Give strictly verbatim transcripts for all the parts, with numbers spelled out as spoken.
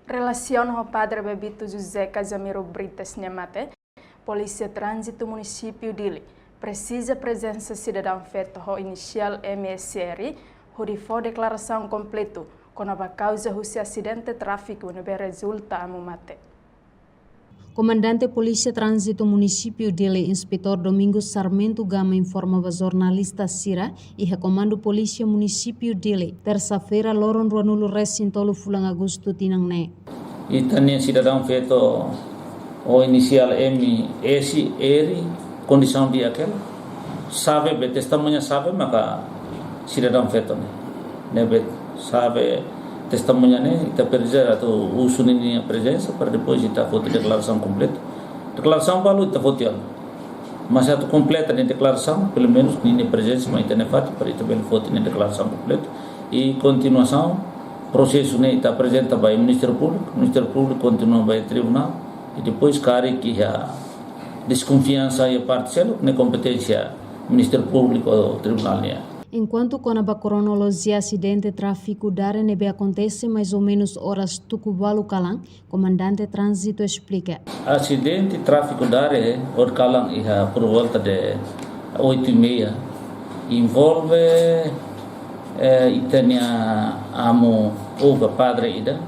Relasiona ho Padre Bebito José Casimiro Brites nia mate, Polísia Tránzitu Munisípiu Dili presiza prezensa sidadaun feto ho inisiál M S R hodi fó deklarasaun kompletu kona-ba kauza husi asidente tráfiku ne'ebé rezulta Amu mate. Komandante Polísia Tránzitu Munisípiu Dili, Inspetór Domingos Sarmento Gama, informa ba jornalista sira iha Komandu Polísia Munisípiu Dili, tersa-feira, loron ruanulu resin tolu fulan Agostu tinan ne'e. Ita-nia sidadaun feto ho inisiál M S R, kondisaun di'ak hela. Xave be, testemuña xave maka sidadaun feto ne'e. Ne'ebé xave, testemuña ne'e, ita presiza atu husu ninia prezensa para depois ita foti deklarasaun kompletu. Deklarasaun balu ita foti ona. Mas atu kompleta nia deklarasaun, pelumenus ninia prezensa mai ita-nia fatin para ita bele foti nia deklarasaun kompletu. I kontinuasaun prosesu ne'e ita aprezenta ba Ministériu Públiku, Ministériu Públiku kontinua ba tribunál, i depois karik iha deskonfiansa iha parte seluk, ne'e kompeténsia Ministériu Públiku ou tribunál nian. Enkuantu kona-ba kronolojia asidente tráfiku Dare ne'ebé akontese mais ou menus oras tuku ualu kalan, Komandante Tránzitu esplika. Asidente tráfiku Dare ohin kalan iha por volta de oito e meia, envolve, eh, ita-nia amu ou ka padre ida,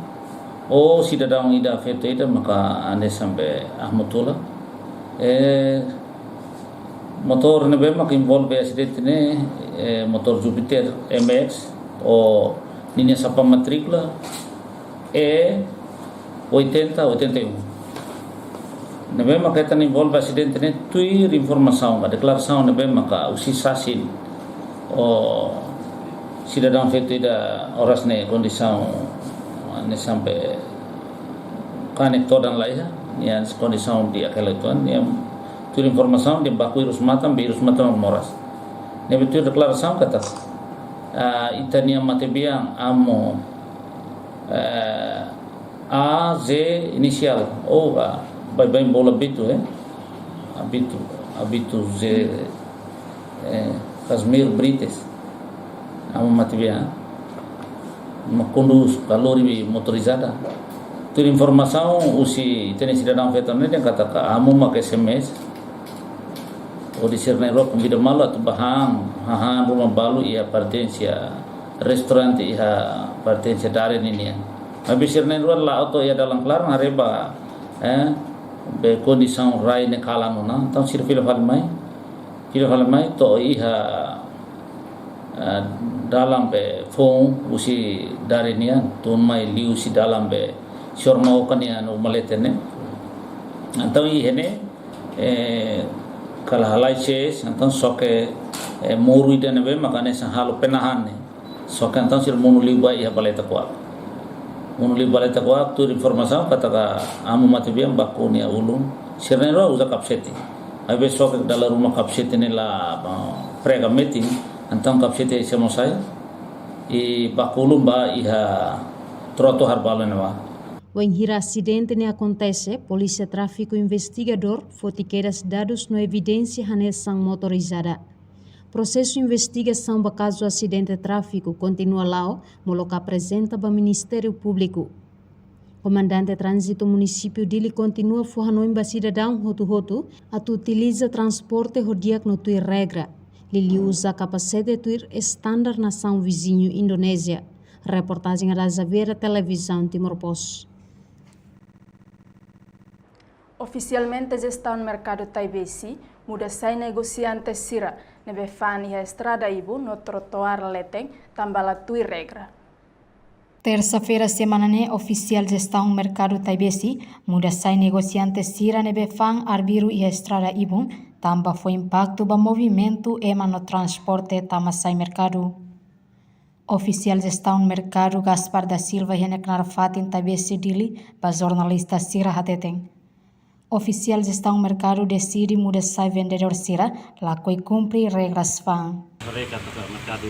ou sidadaun ida feto ida maka hanesan be Amu Tula. Eh, motór ne'ebé maka envolve asidente ne'e, eh, motór Jupiter M X, ho ninia xapa matríkula E oitenta, oitenta e um. Ne'ebé maka ita envolve asidente ne'e tuir informasaun ka deklarasaun ne'ebé maka husi sasin, ou sidadaun feto ida oras ne'e kondisaun ne'e hanesan be kanek todan laiha, nia kondisaun di'ak hela uitoan, nia tuir informasaun nia baku hirus matan, be hirus matan moras. Ne'ebé tuir deklarasaun katak, ah, ita-nia matebian Amu, eh, A Z inisiál, ou, ah, baibain bola Bito, eh? Abito, Abito José, eh, Casimiro Brites, Amu matebian, mak kondús ka lori motorizada. Tuir informasaun husi ita-nia sidadaun feto ne'e dehan katak Amu mak S M S, hodi sira na'in-rua konvida malu atu bá han, hahán ruma balu iha pertensia restaurante iha pertensia Dare ninian. Maibé sira na'in-rua la'o to'o iha dalan klaran haree ba, eh, be kondisaun rai ne'e kalan ona. Entaun sira fila fali mai, fila fali mai to'o iha, eh, dalan be foun husi Dare nian, tun mai liuhusi dalan be Sr. Maoka nian uma leten ne'e. Entaun iha ne'e, eh, kala halai sees, entaun xoke, eh, muru ida ne'ebé maka hanesan halo penahan ne'e. Xoke entaun sira monu liu ba iha valeta kuak. Monu liu valeta kuak, tuir informasaun katak Amu matebian baku nia ulun. Sira na'in-rua uza kapasete. Maibé xoke dala ruma kapasete ne'e la, ah, prega metin, entaun kapasete sei mós sai. I baku ulun ba iha trotoar balu ne'ebá. Wainhira asidente ne'e akontese, Polísia Tráfiku investigadór foti kedas dadus no evidénsia hanesan motorizada. Prosesu investigasaun ba kazu asidente tráfiku kontinua la'o, molok aprezenta ba Ministériu Públiku. Komandante Tránzitu Munisípiu Dili kontinua fó hanoin ba sidadaun hotu-hotu atu utiliza transporte ho di'ak no tuir regra, liuliu uza kapasete tuir estandar nasaun viziñu Indonézia. Reportajen Ada Xaviera, Televizaun Timor Post. Ofisialmente Jestaun Merkadu Taibesi muda sai negosiante sira ne'ebé fa'an iha estrada ibun no trotoar leten tanba la tuir regra. Tersa-feira semana ne'e, ofisiál Jestaun Merkadu Taibesi muda sai negosiante sira ne'ebé fa'an arbiru iha estrada ibun, tanba fó impaktu ba movimentu ema no transporte tama sai merkadu. Ofisiál Jestaun Merkadu Gaspar da Silva iha nia knaar fatin Taibesi Dili ba jornalista sira hateten, ofisiál Jestaun Merkadu deside muda sai vendedór sira lakohi kumpre regras fa'an. Mereka taka merkadu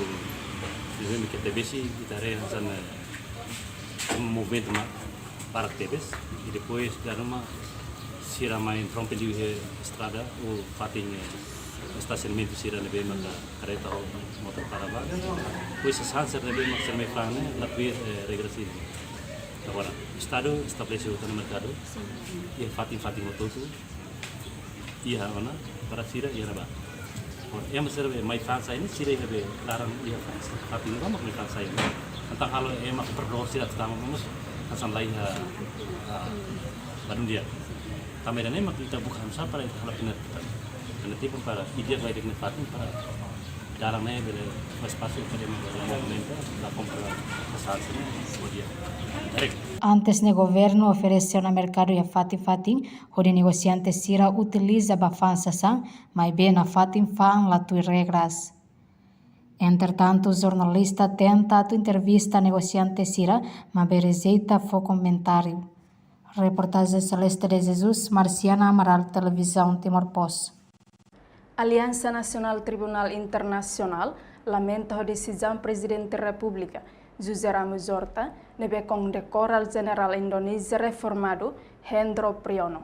di sini ke Taibesi, ita haree hanesan, eh, movimentu mak barak tebes. I depois dala ruma sira mai rompe liu iha estrada, ou fatin, eh, estasionamentu sira ne'ebé maka kareta ou motór para ba. Depois sasán sira ne'ebé maka sira mai fa'an ne'e la tuir, eh, regras sira. Agora, Estadu estabelese hotu ona merkadu iha fatin-fatin hotu-hotu, iha ona para sira iha ne'ebá. Agora, ema sira be mai fa'an sa'e ne'e, sira iha be laran iha fa'an sa'e, fatin ne'ebá mak mai fa'an sa'e ne'e. Entaun halo ema perdor sira atu tama mós hanesan laiha, ah, ba dún di'ak. Tanba ida-ne'e mak ita buka hanesan para ita halo penertiban. Penertiban para ita bele iha fatin para dalan ne'e bele fó espasu para ema bele movimenta, la kompra pasar sini, kemudian direkt. Antes ne'e governu oferese ona merkadu iha fatin-fatin, hodi negosiante sira utiliza ba fa'an sasán, maibé nafatin fa'an la tuir regras. Entretantu, jornalista tenta atu entrevista negosiante sira, maibé rejeita fó komentáriu. Reportajen Celeste de Jesus, Marciana Amaral, Televizaun Timor Post. Aliansa Nasionál Tribunál Internasionál lamenta ho desizaun Prezidente Repúblika, José Ramos Horta, ne'ebé kondekora Jenerál Indonézia reformadu, Hendro Priyono.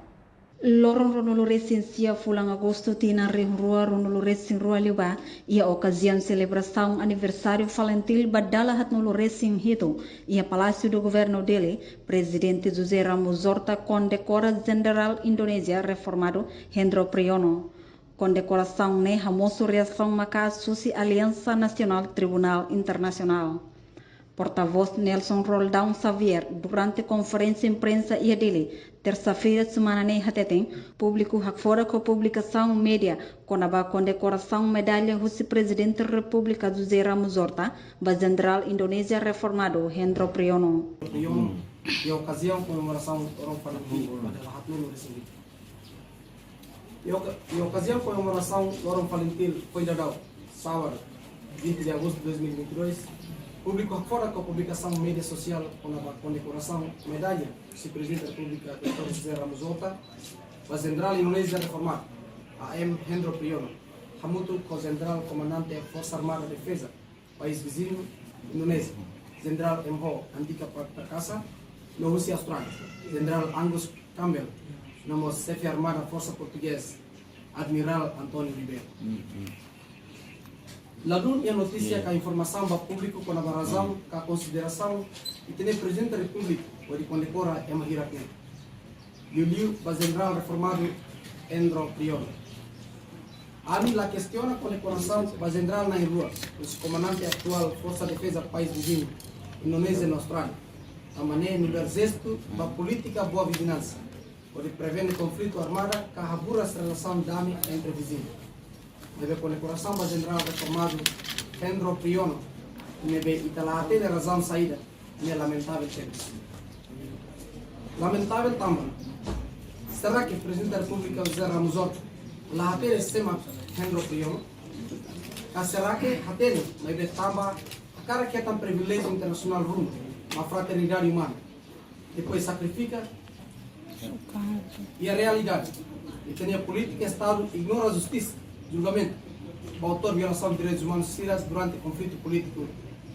Loron ruanulu-resin-sia fulan Agostu tinan rihun rua ruanulu-resin-rua liubá, iha okaziaun selebrasaun aniversáriu FALINTIL ba dala haatnulu-resin-hitu, iha Palácio do Governo Dili, Prezidente José Ramos Horta kondekora Jenerál Indonézia reformadu Hendro Priyono. Kondekorasaun ne'e hamosu reasaun maka'as husi Aliansa Nasionál Tribunál Internasionál. Portavós Nelson Roldan Xavier, durante konferénsia imprensa iha Dili, tersa-feira semana ne'e hateten, públiku hakfodak ho publikasaun média kona-ba kondekorasaun medalla husi Prezidente Repúblika José Ramos Horta ba Jenerál Indonézia reformadu Hendro Priyono. Priyono, iha okaziaun komemorasaun loron FALINTIL ba dala haatnulu-resin-hitu. Iha oka-, iha okaziaun komemorasaun loron FALINTIL foin daudaun, sábadu, vinte de agosto de dois mil e vinte e dois, públiku hakfodak ho publikasaun média sosiál kona-ba kondekorasaun medalla husi Prezidente Repúblika doutór José Ramos Horta ba Jenerál Indonézia reformadu, A M Hendro Priyono, hamutuk ho Jenerál Komandante Forsa Armada Defeza país viziñu Indonézia, Jenerál M H Andika Perkasa, no husi Austrália, Jenerál Angus Campbell, no mós Xefe Armada Forsa Portugés, Admirál António Ribeiro. Ladún iha notísia ka informasaun ba públiku kona-ba razaun ka konsiderasaun ita-nia Prezidente Repúblika hodi kondekora ema hirak ne'e, liuliu ba Jenerál reformadu Hendro Priyono. Ami la kestiona kondekorasaun ba jenerál na'in-rua husi komandante atuál Forsa Defeza país viziñu, Indonézia no Austrália. Tanba ne'e nu'udar jestu ba polítika boa vizinansa, hodi prevene konflitu armada ka haburas relasaun dame entre viziñu. Ne'ebé kondekorasaun ba jenerál reformadu Hendro Priyono, ne'ebé ita la hatene razaun saida, ne'e lamentavel tebes. Lamentavel tanba, será que Prezidente da Repúblika José Ramos Horta la hatene sé mak Hendro Priyono? Ka será que hatene, maibé tanba hakarak hetan priviléjiu internasionál ruma ba fraternidade umana, depois sakrifika? Iha realidade, ita-nia polítika Estadu ignora justisa, julgamentu ba autór violasaun direitus umanus sira durante konflitu polítiku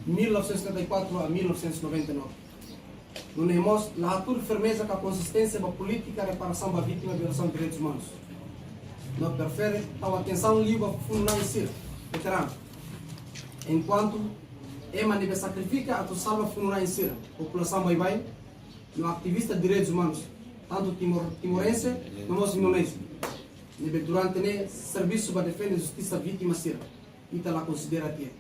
mil novecentos e setenta e quatro a mil novecentos e noventa e nove. Nune'e mós la hatuur firmeza ka konsisténsia ba polítika reparasaun ba vítima violasaun direitus umanus. No prefere tau atensaun liu ba funu-na'in sira, veteranu, enkuantu ema ne'ebé sakrifika atu salva funu-na'in sira, populasaun baibain, no ativista direitus umanus, tantu timor-, timorense no mós indonéziu, ne'ebé durante ne'e servisu ba defende justisa vítima sira, ita la konsidera tiha.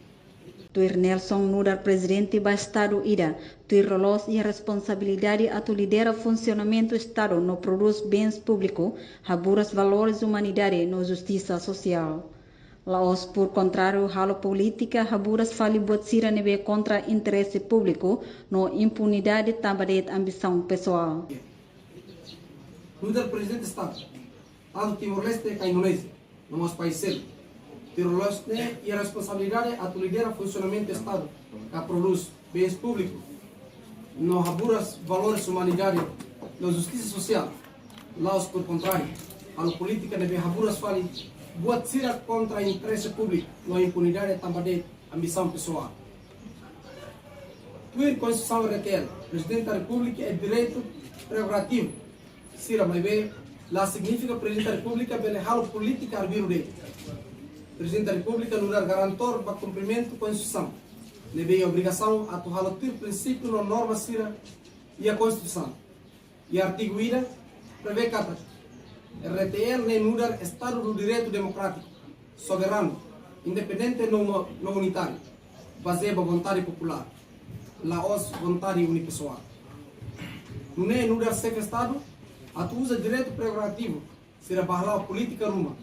Tuir Nelson, nu'udar prezidente ba Estadu ida, tuir loloos iha responsabilidade atu lidera funsionamentu Estadu no prodús bens públiku, haburas valores umanidade no justisa sosiál. La'ós, por kontráriu, halo polítika haburas fali buat sira ne'ebé kontra interese públiku no impunidade tanba de'it ambisaun pesoál. Nu'udar prezidente Estadu, tantu Timor-Leste ka Indonézia, no mós país seluk, tuir loloos ne'e iha responsabilidade atu lidera funsionamentu Estadu ka prodús bens públiku no haburas valores umanidade no justisa sosiál. La'ós, por kontráriu, halo polítika ne'ebé haburas fali buat sira kontra interese públiku no impunidade tanba de'it ambisaun pesoál. Tuir Konstituisaun R T L, Prezidente da Repúblika iha direitu prerrogativu sira, maibé la signifika Prezidente da Repúblika bele halo polítika arbiru de'it. Prezidente da Repúblika nu'udar garantór ba kumprimentu Konstituisaun, ne'ebé iha obrigasaun atu halo tuir prinsípiu no norma sira Iha Konstituisaun, iha artigu ida, prevee katak R D T L ne'e nu'udar Estadu do Direitu Demokrátiku, soberanu, independente no mo-, no unitáriu, bazeia ba vontade populár, la'ós vontade unipessoál. Nune'e nu'udar Xefe Estadu atu uza direitu prerogativu sira ba hala'o polítika ruma,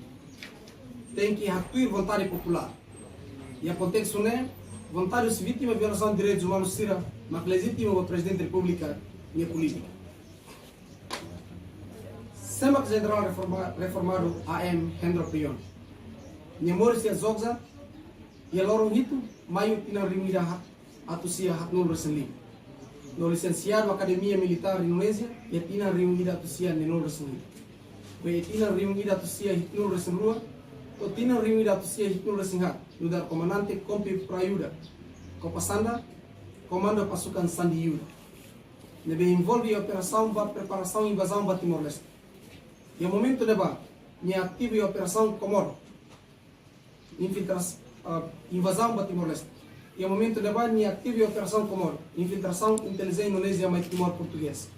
tenke haktuir vontade populár. Iha kontestu ne'e, vontade husi vítima violasaun direitus umanus sira mak lejitima ba Prezidente Repúblika nia polítika. Sé mak Jenerál reforma-, reformadu A M Hendro Priyono? Nia moris iha Jogja, iha loron hitu Maiu tinan rihun ida ha-, atus sia haatnulu resin lima. No lisensiadu Akademia Militár Indonézia iha tinan rihun ida atus sia neenulu resin lima. Iha tinan rihun ida atus sia hitunulu resin rua to'o tinan rihun ida atus sia hitunulu resin haat, nu'udar Komandante Kompi Prayuda Kopasanda, Komando Pasukan Sandi Yuda, ne'ebé envolve iha operasaun ba preparasaun invazaun ba Timor-Leste. Iha momentu ne'ebá, nia ativu iha Operasaun Comoro, infiltras-, ah, invazaun ba Timor-Leste. Iha momentu ne'ebá nia ativu iha Operasaun Comoro, infiltrasaun intelijénsia Indonézia mai Timor Portugés.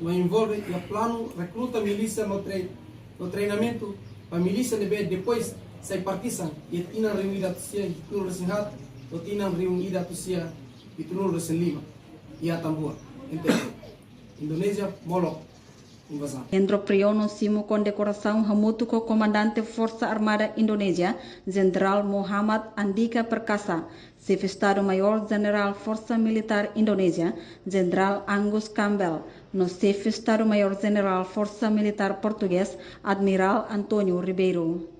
No envolve iha planu rekruta milísia no tre-, no treinamentu ba milísia ne'ebé depois sai partisan iha tinan rihun ida atus sia hitunulu resin haat to'o tinan rihun ida atus sia hitunulu resin lima iha Atambua, N T B, Indonézia molok invazaun. Hendro Priyono simu kondekorasaun hamutuk ho Komandante Forsa Armada Indonézia, Jenerál Muhammad Andika Perkasa, Xefe Estadu Maiór Jenerál Forsa Militár Indonézia, Jenerál Angus Campbell, no Xefe Estadu Maiór Jenerál Forsa Militár Portugés, Admirál António Ribeiro.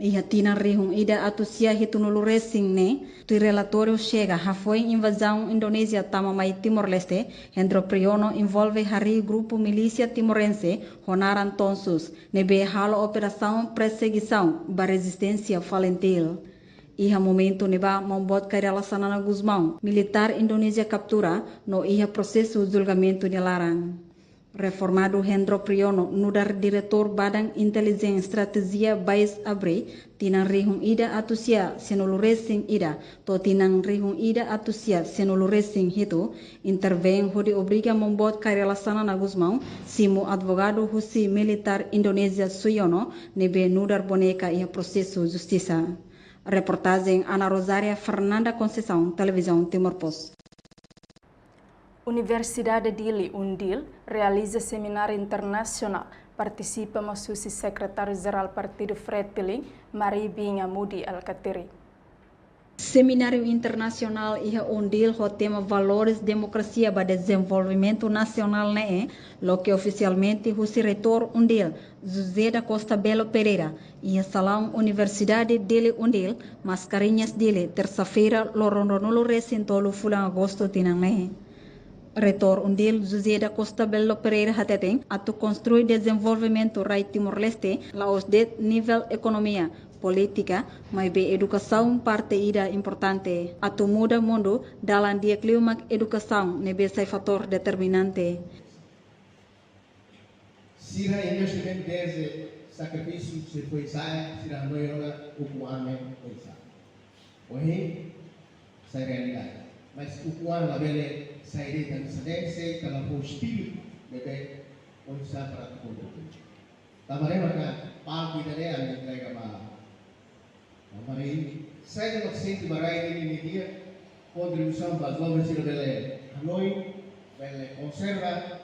Iha tinan rihun ida atus sia hitunulu resin neen, tuir relatóriu Chega, hafoin invazaun Indonézia tama mai Timor-Leste, Hendro Priyono envolve harii grupu milísia timorense ho naran Tonsus, ne'ebé halo operasaun persegisaun ba rezisténsia Falintil. Iha momentu ne'ebá Maun Boot Kay Rala Xanana Gusmão, militár Indonézia kaptura, no iha prosesu julgamentu nia laran. Reformadu Hendro Priyono nu'udar Diretór Badan Intelijen Estratéjia Bais Abri, tinan rihun ida atus sia sianulu resin ida to'o tinan rihun ida atus sia sianulu resin hitu, intervein hodi obriga Maun Boot Kay Rala Xanana Gusmão simu advogadu husi militár Indonézia Suyono, ne'ebé nu'udar boneka iha prosesu justisa. Reportajen Ana Rosária Fernanda Conceição, Televizaun Timor Post. Universidade Dili, UNDIL, realiza semináriu internasionál, partisipa mós husi Sekretáriu Jerál Partidu Fretilin, Mari Biin Amudi Alkatiri. Semináriu internasionál iha UNDIL ho tema Valores Demokrasia ba Dezenvolvimentu Nasionál ne'e, loke ofisialmente husi Reitór UNDIL, José da Costa Belo Pereira, iha salaun Universidade Dili UNDIL, Mascarenhas Dili, tersa-feira, loron ruanulu resin tolu fulan Agostu tinan ne'e. Reitór UNDIL José da Costa Belo Pereira hateten, atu konstrui dezenvolvimentu rai Timor-Leste, la'ós de'it nivel ekonomia, polítika, maibé edukasaun parte ida importante. Atu muda mundu, dalan di'ak liu mak edukasaun ne'ebé sai fatór determinante. Sira investimentu dezde sakrifísiu sira foin sa'e, sira hanoin ona ukun an ne'e oinsá. Ohin sai realidade. Mas ukun an labele sai de'it hanesan ne'e se ita la fó espíritu ne'ebé oinsá para atu kontribui. Tanba ne'e maka palku ida-ne'e ami entrega ba Mari, saida mak sente ba rai Dili nia di'ak, kontribuisaun ba joven sira bele hanoin, bele konserva,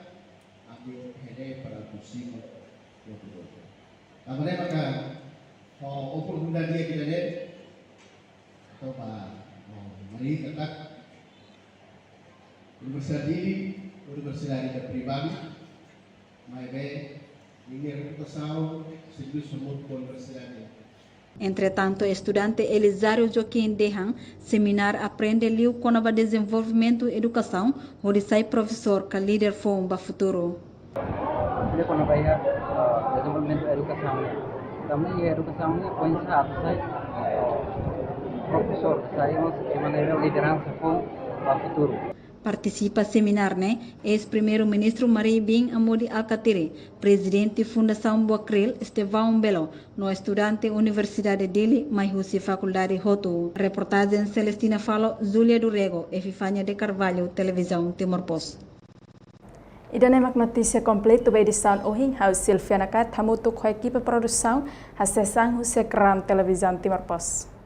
ami hede para atu simu loke-loke. Tanba ne'e maka ho oportunidade di'ak ida-ne'e, atu ba, oh, Mari katak Universidade Dili, universidade ida privadu, maibé ninia reputasaun servisu hamutuk ho universidade. Entretantu, estudante Elizário Joaquim dehan, semináriu aprende liu kona-ba dezenvolvimentu edukasaun, hodi sai profesór ka líder foun ba futuru. Aprende kona-ba iha, ah, dezenvolvimentu edukasaun nian. Tanba iha edukasaun nian, oinsá atu sai, ah, profesór, sai mós ema nivel lideransa foun ba futuru. Partisipa semináriu ne'e, eis-Primeiru-Ministru Mari Biin Amudi Alkatiri, Prezidente Fundasaun Buakril Estevão Belo, no estudante Universidade Dili mai husi fakuldade hotu. Reportajen Celestina Falo, Júlia do Rego, Epifania de Carvalho, Televizaun Timor Post. Ida-ne'e mak notísia kompletu ba edisaun ohin, ha'u Silvia Nakayt hamutuk ho ekipa produsaun, hasees an husi ekran Televizaun Timor Post.